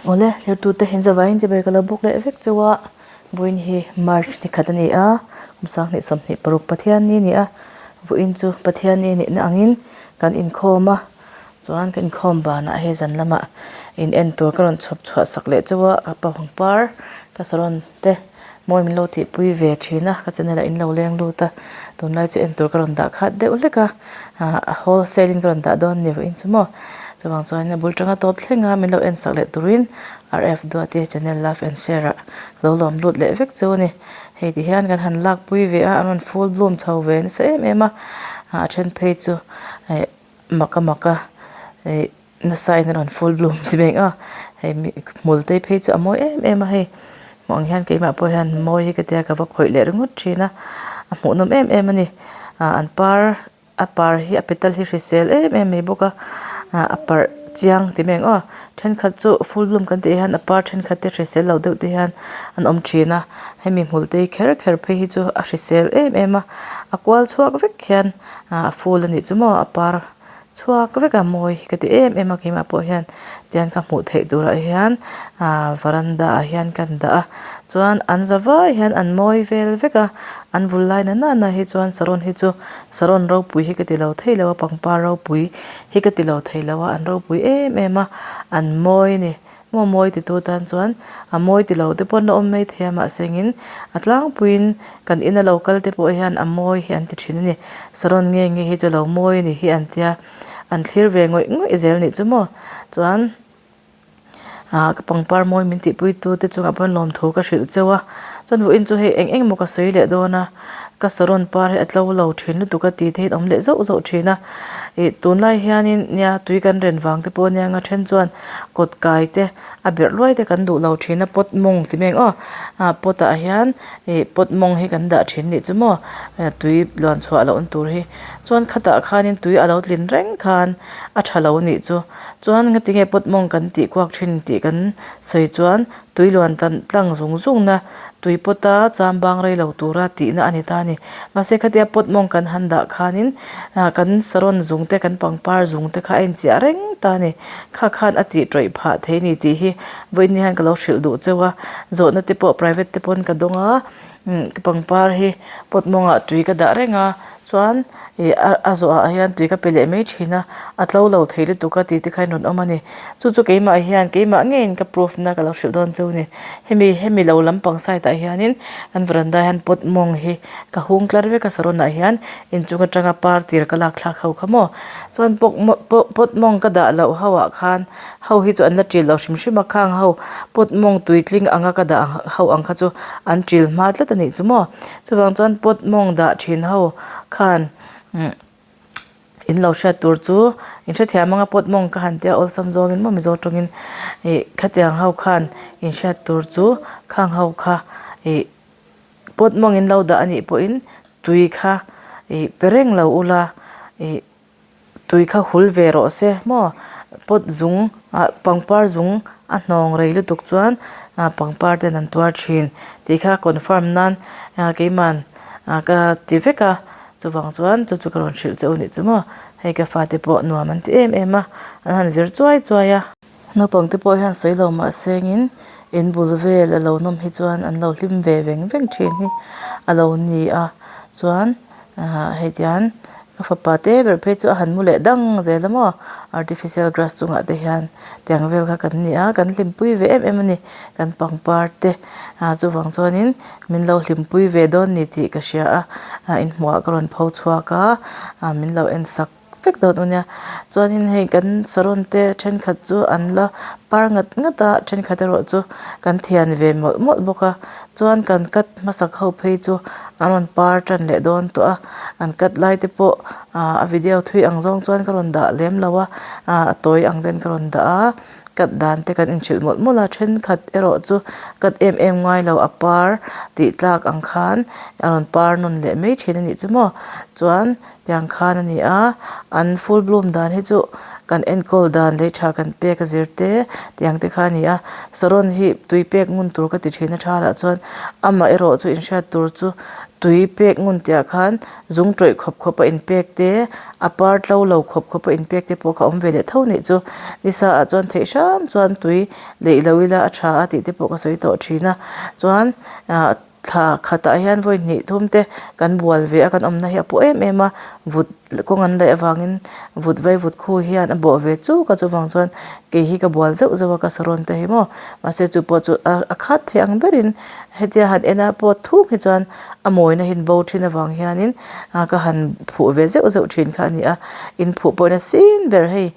Awle thirtute in zavaiin chibai ka lo bawk leh vek chauh a, vawiin hi March ni khat a ni a, kum 2026 Pathianni a ni a, vawiin chu Pathianni a nihna angin kan inkhawm a, chuan kan inkhawm banah hei zan lamah in en tur ka rawn chhawp chhuah sak leh chauh a, ka pangpar ka salon te mawi min lo tihpui ve thin a, ka channel ah in lo leng lut a, tunlai chu en tur ka rawn dah khat deuh hlek a. ah a wholesale in ka rawn dah dawn ni vawiin chu maw chuvang chuan a bul tanga tawp thleng a min lo en sak leh turin RF Duati channel love and share ah ka lo lawm lut leh vek chu a ni hei ti hian kan han lak pui ve a an rawn full bloom chho ve nasa em em a ah a then phei chu eh mak a mak a eh nasa in a rawn full bloom chi mai ang a hei hmul te phei chu a mawi em em a hei hmuh ang hian keimah pawh hian mawi hi ka tia ka va khawih leh ringawt thin a a hmuhnawm em em a ni ah an par a par hi a petal hi hrisel em em mai bawk a ah a parh chiang ti mai ang aw thenkhat chu full bloom kan tih hian a par thenkhat te hrisel lo deuh te hian an awm thin a hemi hmul te hi kher kher phei hi chu a hrisel em em a a kual chhuak vek hian ah a full a nih chu maw a par. Chhuak vek a mawi hi ka ti em em a keimah pawh hian tian ka hmuh theih turah hian ahh varanda ah hian kan dah a chuan an za vai hian an mawi vel vek a an vul lai na nana hi chuan saron hi chu saron ropui hi ka ti lo thei lo a pangpar ropui hi ka ti lo thei lo a an ropui em em a an mawi a ni. Maw mawi titu tan chuan a mawi ti lo te pawh an la awm mai thei a mahse engin a tlangpuiin kan ina lo kal te pawh hian a mawi hi an ti thin a ni. Saron nge nge hi chu lo mawi a ni hi an tia an thlir ve ngawih ngawih zel nih chu maw. Chuan ah ka pangpar mawi min tihpui tu te chungah pawh lawmthu ka hrilh cheu a chuan vawiin chu hei eng eng emaw ka sawi leh dawn a ka saron par hi a tlo lo thin lutuk a tih te hi an awm leh zauh zauh thin a ih tunlai hianin nia tui kan ren vang te pawh ania nga then chuan kawt kai te a berh luai te kan duh lo thin a pot mawng ti mai ang aw ah pot ah hian ih pot mawng hi kan dah thin nih chu maw tui luan chhuah loh na tur hi chuan khatah khanin tui a lo tlin reng khan a tha lo nih chu chuan ngatinge pot mawng kan tih kuak thin tih kan sawi chuan tui luan tan tlang zung zung na tui pot a cham bang rei lo tura tihna a ni ta a ni mahse khatia pot mawng kan han dah khanin ah kan saron zung te kan pangpar zung te kha a inchiah reng ta a ni kha khan a tih tawih phah thei a ni tih hi vawiin hian ka lo hrilh duh cheu a zawhna te pawh private te pawn ka dawng a umm pangpar hi pot mawngah tui ka dah reng a chuan ih a a zawh ah hian tui ka pe leh mai thin a a tlo lo thei lutuk a tih te kha in rawn awm a ni chu chu keimah hian keimah ngeiin ka proof na ka lo hrilh dawn cheu a ni hemi hemi lo lampang side ah hianin kan varanda hian pot mawng hi ka hung tlar vek a saron ah hian inchung atanga par tir ka lak thlak ho kha maw chuan pawk pawh pot mawng ka dah loh ho ah khan ho hi chu an la ṭil lo hrim hrim a khang ho pot mawng tuitling anga ka dah ho ang kha chu an ṭil hma tlat a nih chu maw. Chuvang chuan pot mawng dah thin ho khan umm in lo hriat tur chu in hrethiam anga pot mawng ka han tia awlsam zawngin maw mizo tawngin ih khatiang ho khan in hriat tur chu khang ho kha ih pot mawng in lo dah anih pawhin tui kha ih pe reng lo ula ih. Tui kha hul ve rawh se maw pot zung ah pangpar zung a hnawng rei lutuk chuan ah pangpar ten an tuar thin tih kha confirm nan ah keiman ah ka ti vek a chuvang chuan chu chu ka rawn hrilh che u nih chu maw hei ka fate pawh nuam an ti em em a an han vir chuai chuai a. Naupang te pawh hian sawi lo mah sengin in bul vel a lo nawm hi chuan an lo hlim ve veng veng thin hi a lo ni a chuan ah hei tian ka fapa te ber phei chu a han mu leh dang zel a maw artificial grass chungah te hian tiang vel kha kan ni a kan hlimpui ve em em a ni kan pangpar te ah chuvang chuanin min lo hlimpui ve dawn ni tih ka hria a ah inhmuh ah ka rawn pho chhuak a ah min lo en sak. vek dawn u nia chuanin hei kan saron te thenkhat chu an la par ngat ngat a thenkhat erawh chu kan thian ve mawlh mawlh bawk a chuan kan cut hmasak ho phei chu an rawn par tan leh dawn tawh a an cut lai te pawh ah a video thui ang zawng chuan ka rawn dah lem lo a ah a tawi ang ten ka rawn dah a cut dan te kan inhrilh mawlh mawlh a thenkhat erawh chu cut em em ngai lo a par tih tlak ang khan a rawn par nawn leh mai thin a nih chu maw chuan. Tiang khan a ni a, an full bloom dan hi chu Kan enkawl dan lei tha kan pek a zir te tiang te kha a ni a. Saron hi tui pek ngun tur ka ti thin a tha lah chuan amah erawh chu inhriat tur chu tui pek ngun tih ah khan zung tawih khawp khawp a inpek te a par tlo lo khawp khawp a inpek te pawh kha a awm ve leh tho nih chu. Nisa ah chuan theih hram chuan tui leih lo ila a tha a tih te pawh ka sawi tawh thin a chuan ah thla khatah hian vawi hnih thum te kan bual ve a kan awmna hi a pawh em em a vut kawng an laih avangin vut vai vut khu hian a bawh ve chuk a chuvang chuan kei hi ka bual zeuh zeuh a ka sarawn te hi maw mahse chu pawh chu a khat thei ang berin hetia han en a pawt thung hi chuan a mawina hi an bo thin avang hianin ah ka han phuh ve zeuh zeuh thin kha a ni a in phuh pawhin a sin ber hei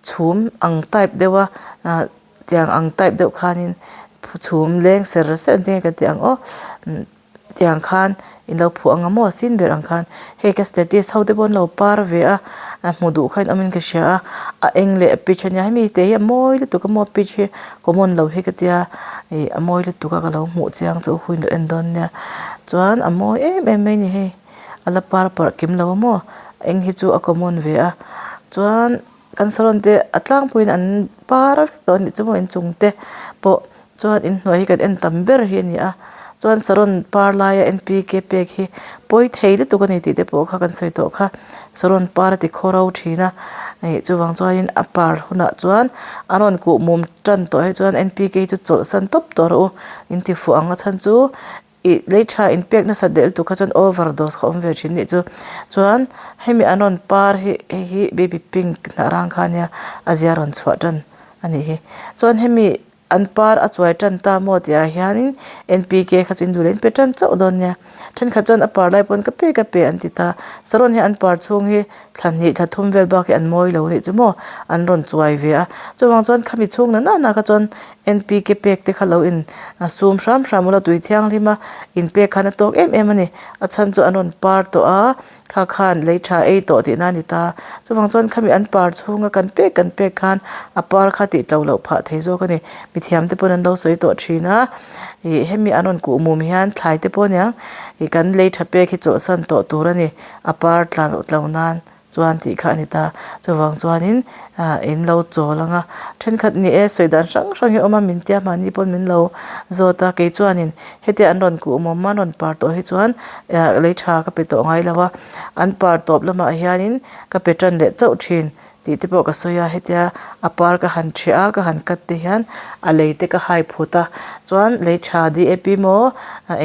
chhum ang type deuh a ah tiang ang type deuh khanin chhum leng ser ser ang te kan tih ang aw tiang khan in lo phuah ang a maw sin ber ang khan hei ka status ho te pawh an lo par ve a hmu duh kha in awm in ka hria a a eng leh a peach a nia hemi te hi a mawi lutuk a maw peach hi common lo hi ka tia ih a mawi lutuk a ka lo hmuh chiang chu hu in lo en dawn nia chuan a mawi em em mai a ni hei a la par parh kim lo a maw eng hi chu a common ve a chuan. Kan salon te a tlangpuiin an par vek tawh a nih chu maw inchung te pawh chuan inhnuai hi kan en tam ber hi a ni a chuan saron par laia n p k pek hi pawi thei lutuk a ni tih te pawh kha kan sawi tawh kha saron par a ti khaw ro thin a ih chuvang chuanin a par hunah chuan an rawn kuh mum tan tawh hi chuan n p k chu chawlh san tawp tawh rawh u in ti fuh ang a chhan chu. Ih lei tha in pek nasat leh lutuk kha chuan over dose kha awm ve thin nih chu chuan hemi an rawn par hi hei hi baby pink hnah rang kha ania a zia rawn chhuah tan a nih hi chuan hemi an par a chuai tan ta maw tih ah hianin n p k kha chu in duh leh in pe tan chauh dawn nia thenkhat chuan a par lai pawn ka pe ka pe an ti ta saron hi an par chhung hi thla hnih thla thum vel bak hi an mawi lo nih chu maw an rawn chuai ve a chuvang chuan khami chhung na na kha chuan n p k pek te kha lo in sum hram hram ula tui thianghlim a in pek khan a tawk em em a ni a chhan chu an rawn par tawh a kha khan lei tha ei tawh tihna a ni ta chuvang chuan khami an par chhunga kan pek kan pek khan a par kha tih tlo loh phah thei zawk a ni mithiam te pawn an lo sawi tawh thin a ih hemi an rawn kuh mum hian thlai te pawh aniang ih kan lei tha pek hi chawlhsan tawh tur a ni. A par tla loh tlo nan chuan tih kha a ni ta. Chuvang chuanin ah in lo chawl ang a, thenkhat ni e sawi dan hrang hrang hi a awm a, min tia mahni pawn min lo zawt a, kei chuanin hetia an rawn kuh mawm a, an rawn par tawh hi chuan ah lei tha ka pe tawh ngai lo a, an par tawp lamah hianin ka pe tan leh chauh thin. Tih te pawh ka sawi a hetia a par ka han ṭhiah a ka han cut te hian a lei te ka hai phut a chuan lei tha d a p maw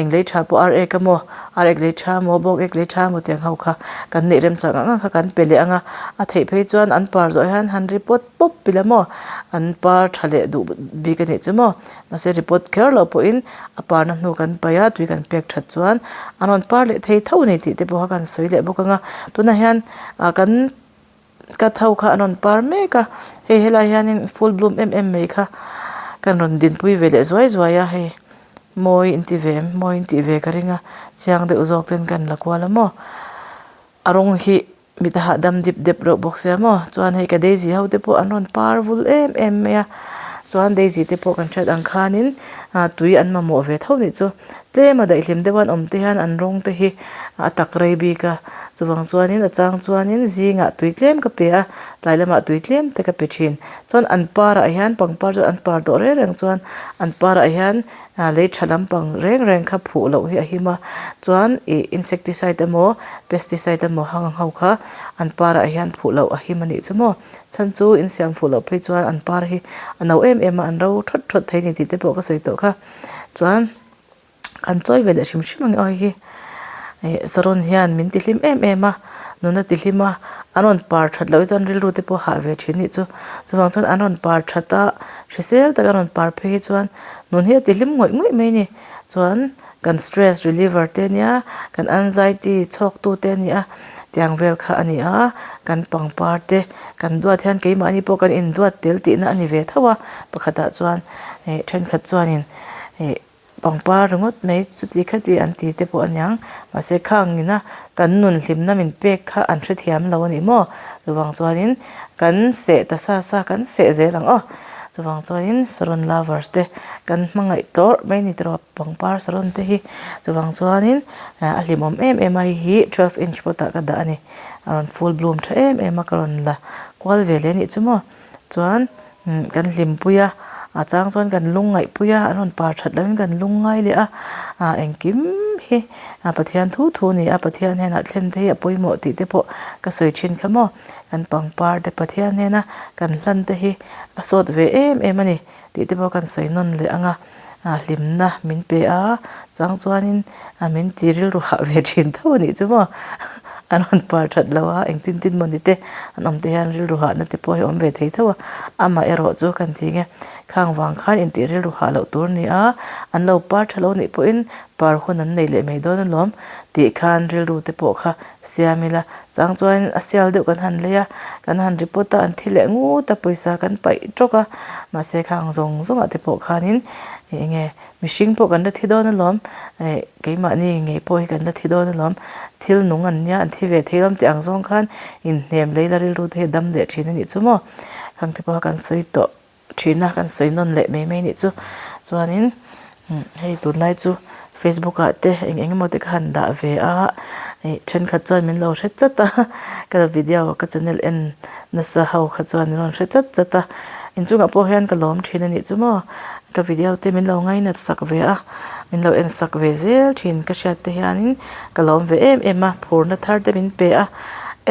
eng lei tha pawh ar ek emaw ar ek lei tha maw bawk ek lei tha emaw tiang ho kha kan neih remchang ang ang kha kan pe leh ang a a theih phei chuan an par zawh hian han ri pawt pawp ila maw an par tha leh duh bik a nih chu maw mahse ri pawt kher loh pawhin a parna hnu kan paih a tui kan pek that chuan an rawn par leh thei tho a ni tih te pawh kha kan sawi leh bawk ang a tunah hian ah kan. Ka tho kha an rawn par mek a hei helai hianin full bloom em em mai kha kan rawn dinpui ve leh zuai zuai a hei mawi inti ve em mawi intih ve ka ring a chiang deuh zawk ten kan la kual a maw a rawng hi mit a hahdam dip dep reuh bawk sia maw chuan hei ka daisy ho te pawh an rawn par vul em em mai a chuan daisy te pawh kan hriat ang khanin ah tui an mamawh ve tho nih chu. Tlem a daihlim deuh an awm te hian an rawng te hi a tak rei bik a, chuvang chuanin a chang chuanin zingah tui tlem ka pe a, tlai lamah tui tlem te ka pe thin. Chuan an parah hian pangpar chu an par tawh reng reng chuan an parah hian lei tha lampang reng reng kha phuh loh hi a him a, chuan ih insecticide emaw pesticide emaw hang ang ho kha an parah hian phuh loh a him a nih chu maw. Chhan chu insiam fuh loh phei chuan an par hi a no em em a, an ro thawt thawt thei a ni tih te pawh ka sawi tawh kha. Chuan kan chawi ve leh hrim hrim ang aw hi ih saron hian min ti hlim em em a nuna ti hlim a an rawn par that loh hi chuan rilru te pawh hah ve thin nih chu chuvang chuan an rawn par that a hrisel taka an rawn par phei hi chuan nun hi a ti hlim ngawih ngawih mai a ni chuan kan stress reliever te ania kan anxiety chhawk tu te a ni a tiang vel kha a ni a kan pangpar te kan duat hian keimahni pawh kan induat tel tihna a ni ve tho a pakhatah chuan. Ih thenkhat chuanin ih pangpar ringawt mai chuti khati an ti te pawh a niang mahse khang ina kan nun hlimna min pek kha an hrethiam lo a ni maw chuvang chuanin kan seh ta sa sa kan seh zel ang aw chuvang chuanin saron lovers te kan hmangaih tlawrh mai a ni tawh pangpar saron te hi chuvang chuanin a hlimawm em em a hei hi twelve inch pot ah ka dah a ni a rawn full bloom tha em em a ka rawn la. kual ve leh a nih chu maw chuan kan hlimpui a a chang chuan kan lung ngaihpui a an rawn par that loh in kan lung ngai leh a ah engkim hi Pathian thu thu a ni a Pathian hnenah thlen te hi a pawimawh tih te pawh ka sawi thin kha maw kan pangpar te Pathian hnena kan hlan te hi a sawt ve em em a ni tih te pawh kan sawi nawn leh ang a ah hlimna min pe a chang chuanin ah min ti rilru hah ve thin tho a nih chu maw an rawn par that lo a engtin tin mawni te an awm te hian rilru hahna te pawh hi a awm ve thei tho a amaherawh chu kan ti nge khang vang khan intih rilru hah loh tur a ni a an lo par tha lo nih pawhin par hun an nei leh mai dawn alawm tih khan rilru te pawh kha siam ila chang chuan a sial deuh kan han lei a kan han report a an thi leh ngut a pawisa kan paih tawk a mahse khang zawng zawng ah te pawh khanin eng nge mihring pawh kan la thi dawn alawm eh keimahni ngei pawh hi kan la thi dawn alawm thil nung an nia an thi ve thei alawm tih ang zawng khan inhnem lei la rilru te hi a dam leh thin a nih chu maw khang te pawh kha kan sawi tawh. Thihna kan sawi nawn leh mai mai nih chu chuanin hei tunlai chu facebook ah te eng eng emaw te ka han dah ve a ih thenkhat chuan min lo hre chat a ka video ka channel en nasa ho kha chuan min rawn hre chat chat a inchungah pawh hian ka lawm thin a nih chu maw ka video te min lo ngainat sak ve a min lo en sak ve zel thin ka hriat te hianin ka lawm ve em em a phurna thar te min pe a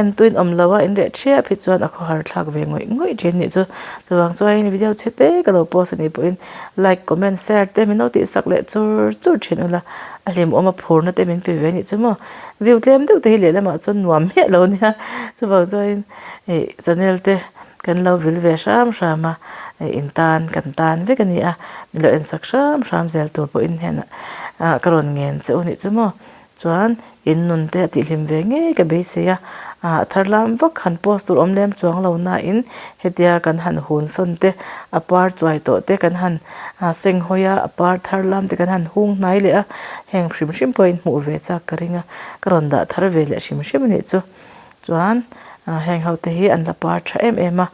entuin awm lo a in reh thiap hi chuan a khawhar thlak ve ngawih ngawih thin a nih chu. Chuvang chuanin video chhe te ka lo post anih pawhin like comment share te min lo tih sak leh chur chur thin ula a hlimawm a phurna te min pe ve anih chu maw view tlem deuh te hi lehlamah chuan nuam miah lo ania chuvang chuanin ih channel te kan lo vil ve hram hram a ih in tan kan tan vek ani a min lo en sak hram hram zel tur pawhin hnenah ah ka rawn ngen che u nih chu maw. Chuan in nun te a tihhlim ve ngei ka beisei a, ah thar lam vak han post tur awm lem chuang lo nain hetia kan han hun sawn te a par chuai tawh te kan han seng hawi a, a par thar lam te kan han hung hnai leh a, heng hrim hrim pawh in hmuh ve chak ka ring a, ka rawn dah thar ve leh hrim hrim a nih chu. Chuan heng ho te hi an la par tha em em a,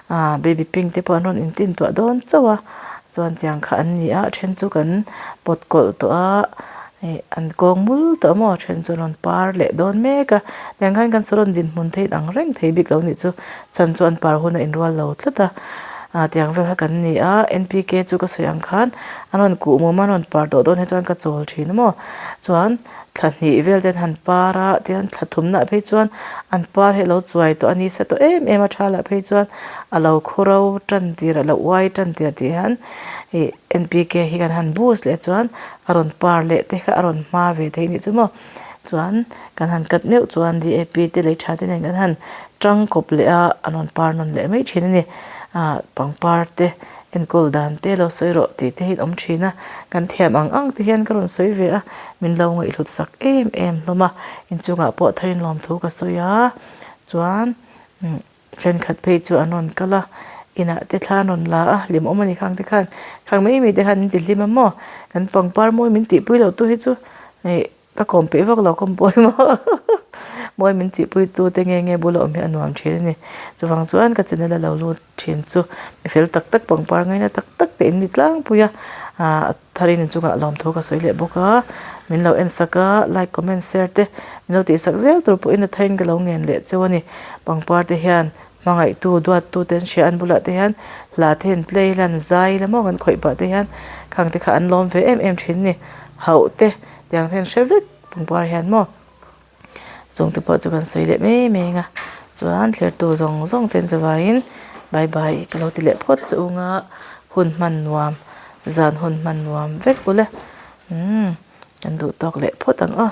ah baby pink te pawh an rawn intin tuah dawn chauh a, chuan tiang kha an ni a, a then chu kan pawt kawlh tawh a, ih an kawng mul tawh a maw a then chu an rawn par leh dawn mek a, tiang khan kan salon dinhmun te hi ang reng thei bik lo nih chu, chan chu an par hun a inrual lo tlat a, ah tiang vel kha kan ni a, N P K chu ka sawi ang khan an rawn kuh mum a, an rawn par tawh dawn hi chuan ka chawl thin a maw, chuan. Thla hnih vel te an han par a tihian thla thumna ah phei chuan an par hi a lo chuai tawh a ni sa tawh em em a tha lah phei chuan a lo khuro tan tir a lo uai tan tir tih hian ih N P K hi kan han boost leh chuan a rawn par leh te kha a rawn hma ve thei anih chu maw chuan kan han cut meuh chuan D A P te lei tha te nen kan han tang kawp leh a an rawn par nawn leh mai thin a ni ah pangpar te. Enkawl dan te lo sawi rawh tih te hi an awm thin a, kan thiam ang ang te hian ka rawn sawi ve a, min lo ngaihhlut sak em em hlawm a, inchungah pawh tharin lawmthu ka sawi a, chuan thenkhat phei chu an rawn kal a, inah te thla an rawn la a, hlimawm a ni khang te khan, khang mai mai te khan min ti hlim a maw, kan pangpar mawi min tihpui lo tu hi chu ih Ka kawm peih vak lo kawm pawi maw mawi min tihpui tu te nge nge bula awm hi a nuam thin a ni. Chuvang chuan ka channel a lo lut thin chu mi fel tak tak pangpar ngaina tak tak te in ni tlangpui a, ah tharin inchungah lawmthu ka sawi leh bawk a, min lo en sak a like comment share te min lo tihsak zel tur pawhin a tharin ka lo ngen leh cheu a ni. Pangpar te hian hmangaihtu duattu te an hria an bulah te hian hla te hian play ila an zai ila maw kan khawih pah te hian khang te kha an lawm ve em em thin a ni. Hauh te. Tiang hian hre vek pangpar hian maw chung te pawh chu kan sawi leh mai mai ang a chuan thlertu zawng zawng te an zavaiin bye bye ka lo ti leh phawt che ung a hun hman nuam zan hun hman nuam vek ule umm kan duh tawk leh phawt ang aw.